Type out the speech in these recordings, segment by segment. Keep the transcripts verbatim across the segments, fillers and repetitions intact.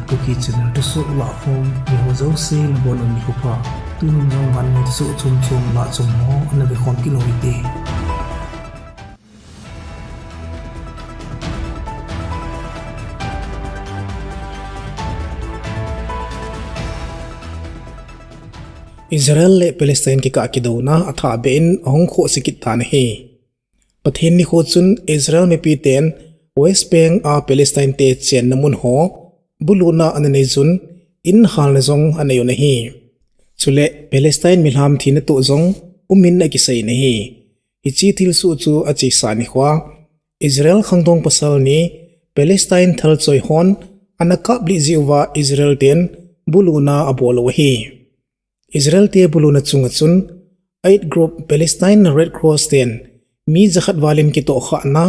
Kuki channel thusoh lahkhom mi ho jouse nabonun nikho pha. Tunin jong vannoi thusoh chomchom lah chom ho ana vekhom kit u hite. Israel le Palestine kikah kidouna athahbeh in ahung khohse kit tan ahi. Pathen nikho chun Israel mipiten West Bank a Palestine te chenna mun ho buluna ana neiyun, in halna jong anei un ahi. Chule Palestine milham thina toh jong umin akiseiyin ahi. Hiche thilsoh chu achesa nikhoa Israel khangdong pasal ni Palestine thalchoi hon ana kaplih jeh uva Israel ten buluna abol u ahi. Israel te buluna chunga chun Aid Group Palestine Red Cross ten mi jakhat valin kitohkhahna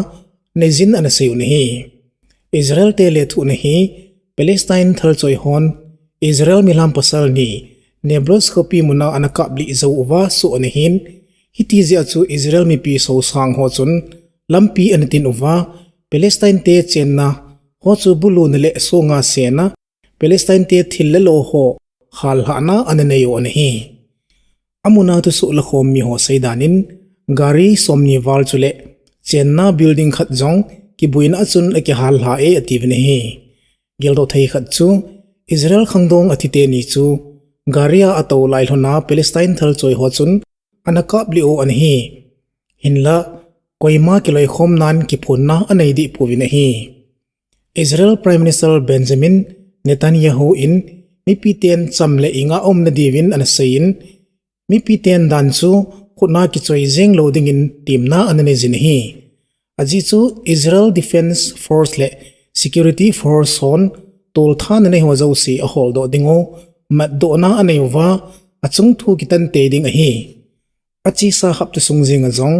neiyun ana seiyu ahi. Israel te lethuhna hi Palestine thalchoi hon Israel milham pasal ni Nablus khopi muna ana kaplih jou uva soh ana hin, hiti jeh a chu Israel mipi sosang ho chun lampi ana tin uva, Palestine te chenna ho chu buluna le songa sena, Palestine te thil le lo ho hallhahna ana neiyu ana hi. Amuna thusoh lakhom mi ho seidan in, gari somni val chule chenna building khat jong kibuina a chun akihallha e atiuvin ahi. Geldoh thei khat chu Israel khangdong athi teni chu gari a atou lai lhona Palestine thalchoi ho chun ana kaplih u ana hi. Hinlah, koima kiloikhomnan kiphonna anei deh pouvin ahi. Israel Prime Minister Benjamin Netanyahu in mipiten cham le inga umna diuvin ana seiyin, mipiten dan chu khutna kichoi jeng lou dingin temna ana neiyun ahi. Ajeh chu Israel Defense Force le Security Force hon tolthat ana nei ho jouse aholdoh diu, matdohna anei uva, achung thu kitan tei ding ahi. Achesa hapta sung jenga jong,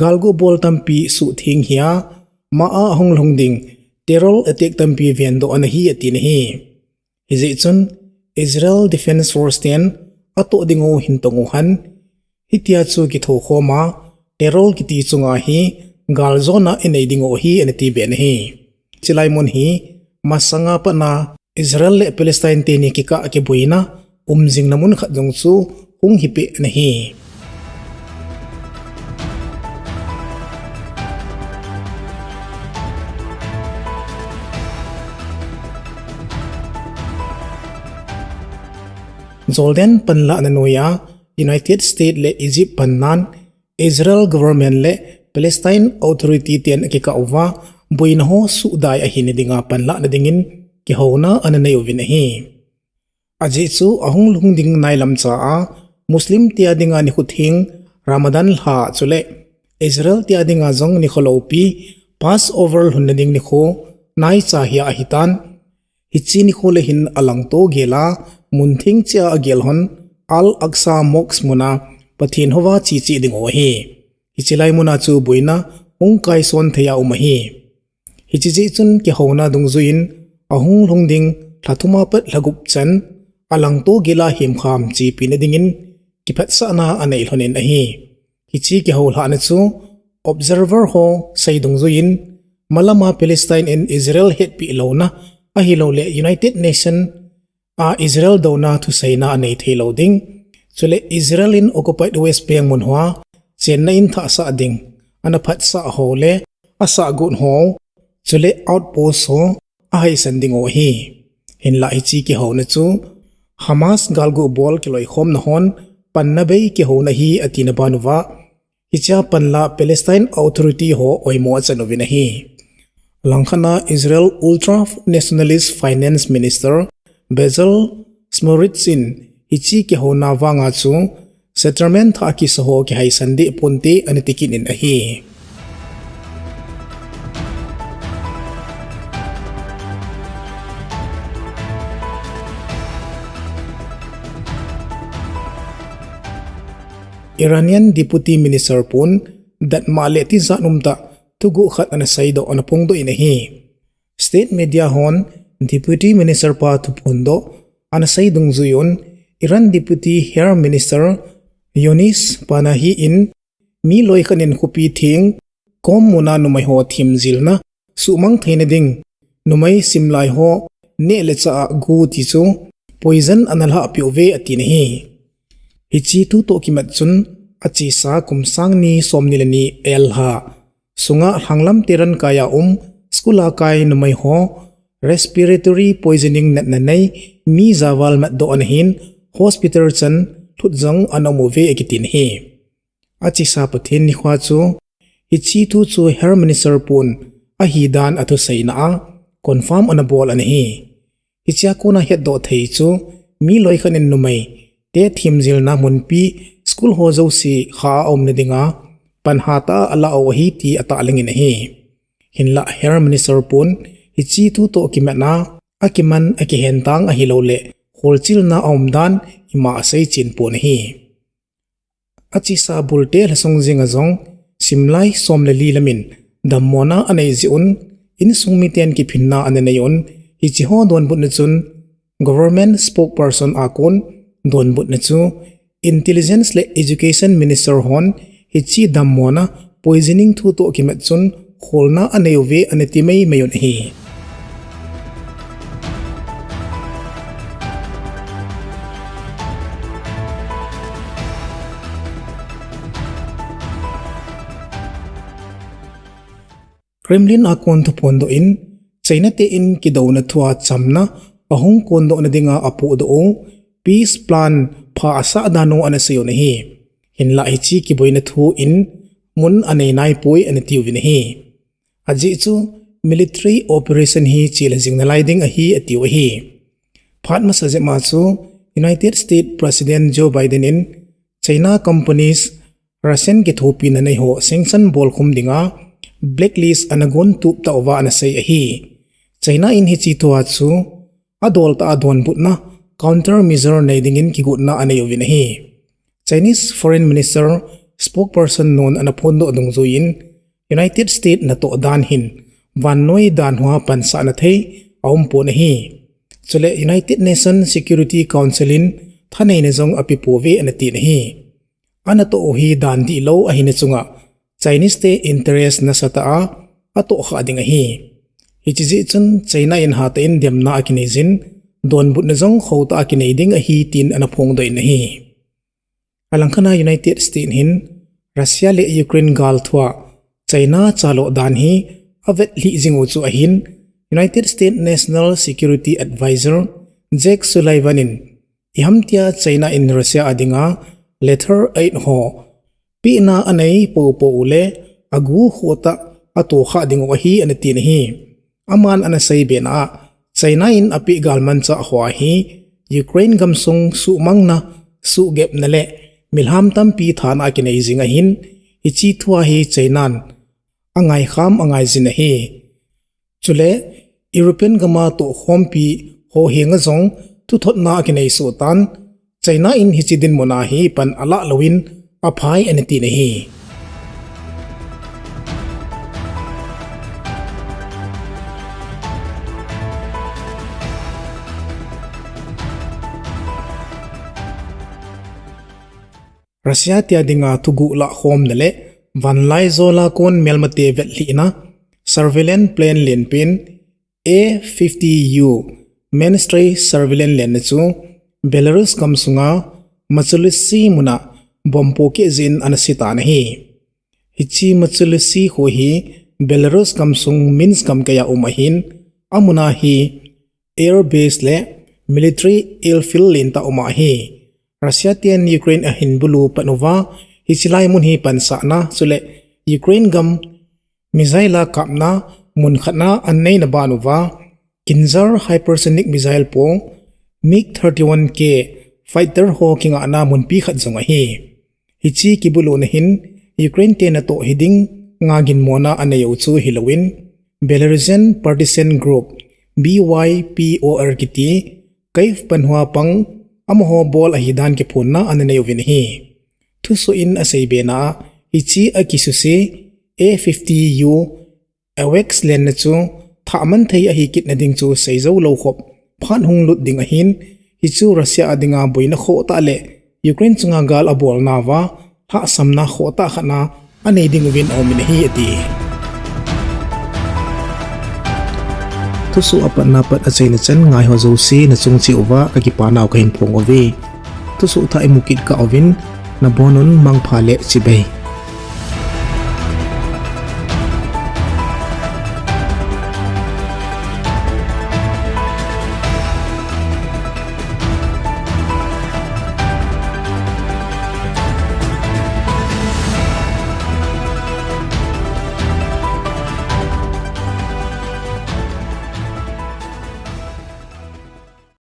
galgu bol tampi suhtheng hia, ma a ahung lhung ding, terror attack tampi vendoh ana hi atin ahi. Hijeh chun, Israel Defense Force ten atoh diu hin tong u hen, hitia chu kithokhom a, terror kiti chunga hi, galjona inei diu ahi ana tibe ahi. Chulai mun hi, masanga patna, Israel le Palestine teni kikah kibuina, umjingna mun khat jong chu hung hipeh ana hi. Jordan panlahna noiya United States le Egypt pannan Israel government le Palestine Authority ten akikah uva, boina ho sudai ahina dinga panlahna dingin kihouna ana neiuvin ahi. Ajeh chu ahung lhung ding nailam cha a, Muslim tia dinga nikho theng Ramadan lha chule Israel tia dinga jong nikho loupi Passover lhunna ding nikho naicha hia ahitan. Hiche nikho le hin alangto gela, mun theng cheh a agel hon Al-Aqsa Mosque muna Pathen houva cheche diu ahi. Hiche lai muna chu boina hung kaison thei a um ahi. Hiche jeh chun kihouna dungjuiyin ahung lhung ding lha thuma pat lha gup chan alangto gela hemkham chepina dingin kiphatsahna anei lhonin ahi. Hiche kihoulhahna chu observer ho sei dungjuiyin malama Palestine in Israel hetpi louna ahilouleh United Nation a Israel douna thuseina anei thei lou ding. Chule Israel in occupied West Bank mun hoa chenna in thahsah ding, ana phatsah ho le asahgot ho, chule outpost ho ahaisan diu ahi. Hinlah hiche kihouna chu Hamas galgu bol kiloikhomna hon panna bei kihouna ahi atina ban uva, hichea panla Palestine Authority ho oimo achan uvin ahi. Langkhat a Israel ultra nationalist finance minister Bezalel Smotrich in hiche kihouna vanga chu settlement thah kisa ho kihaisan deh ponte ana tikit in ahi. Iranian Deputy Minister pun datmo le tijat umtah thuguh khat ana seidoh ana phongdoh in ahi. State media hon Deputy Minister pa thuphondoh ana sei dungjuiyun Iran Deputy High Minister Younis Panahi in mi loikhat in khopi theng Qom muna numei ho themjilna suhmang theina ding numei simlai ho neh le chah a gu ti chu poison ana lhah peh uve atin ahi. Hiche thu toh kimat chun achesa kum sang ni som ni le ni L ha sunga Lhanglam Teran kai a um school a kai numei ho respiratory poisoning natna nei mi javal matdoh ana hin hospital chan lhut jong ana um uve akitin ahi. Achesa Pathen nikho chu hiche thu chu Health Minister pon ahi dan athuseina a confirm ana bol ana hi. Hichea kona hetdoh thei chu mi loikhat in numei te themjilna munpi school ho jouse kha a umna dinga pan hatah a alah u ahi ti atahlang in ahi. Hinlah Health Minister pon hiche thu toh kimat a akiman akihen tang ahilouleh kholchilna aum dan ima asei chen pon ahi. Achesa bulte lhasung jenga jong simlai som le li lamin dammona anei jeh un, insung miten kiphinna ana nei un, hiche ho donbutna chun government spokesperson a kon donbutna chu Intelligence le Education Minister hon hiche dammona poisoning thu toh kimat chun kholna anei uve ana ti mai mai un ahi. Kremlin a kon thuphondoh in, China te in kidouna thua chamna ahung kondohna dinga apohdoh u peace plan pha asah dan u ana sei u ahi. Hinlah hiche kiboina thu in mun anei naipoi ana tiuvin ahi. Ajeh chu military operation hi chele jing nalai ding ahi atiu ahi. Phat masa jep ma chu United States President Joe Biden in China companies Russian kithopina nei ho sanction bolkhum dinga blacklist ana gon tup tauva ana sei ahi. China in hiche thua chu adol tah a donbutna counter measure nei dingin kigotna anei uvin ahi. Chinese Foreign Minister spokesperson nun ana phondoh dungjuiyin United States natoh dan hin vannoi dan hoa pansahna thei aumpon ahi. Chule United Nations Security Council in thaneina jong apepouve ana tin ahi. Anatoh u hi dan dihlou ahina chunga Chinese te interest nasatah a atohkhah ding ahi. Hiche jeh chun China in hatah in demna akineijin, donbutna jong khotah a kinei ding ahi tin ana phongdoh in ahi. Alangkhat a United States hin Russia le Ukraine gal thua China chaloh dan hi avetlhih jing u chu ahin, United States National Security Advisor Jake Sullivan in iham tia China in Russia a dinga Letter eight ho pehna anei poupou ule agu khotah a atohkhah ding u ahi ana tin ahi. Aman ana seibe na a, China in apeh galmanchah ho hi Ukraine gamsung suhmangna, suhgepna le milham tampi thana akinei jing ahin, hiche thua hi China in angaikham angaijin ahi. Chule European gam a tohkhompi ho henga jong thuthotna akinei soh tan, China in hiche dinmun a hi pan alah louvin aphai ana tin ahi. Russia tia dinga thuguh lahkhomna le vanlai jola kon melmate vetlhihna surveillance plane lenpen A fifty U Ministry surveillance lenna chu Belarus gamsunga Machalusi muna bomb pohkeh jeh in ana setan ahi. Hiche Machalusi kho hi Belarus gamsung Minsk gamkai a um ahin, amuna hi air base le military airfield lentah uma ahi. Russia ten Ukraine ahin bulu pan uva, hiche lai mun hi pansahna chule Ukraine gam missile a kapna mun khatna aneina ban uva, Kinzhal hypersonic missile po, MiG thirty-one K fighter ho kingahna munpi khat jong ahi. Hiche kibuluna hin Ukraine te natoh hiding nga ginmona anei u chu hilouvin, Belarusian Partisan Group, B Y P O R kiti, Kyiv panhua pang amaho bol ahidan kiphonna ana nei uvin ahi. Thusoh in aseibe na a, hiche akisuse A fifty U AWACS lenna chu thahman thei ahi kitna ding chu seijou lou khop phat hung lut ding ahin, hichu Russia a dinga boina khotah le Ukraine chunga gal abolna uva lhahsamna khotah khatna anei ding uvin aumin ahi, ati. Thusoh apatna pat achaina chan ngaiho jouse nachung cheh uva kakipa nau kahin phong uve. Thusoh thah imu kit kah uvin, nabonun mangpha le chibai.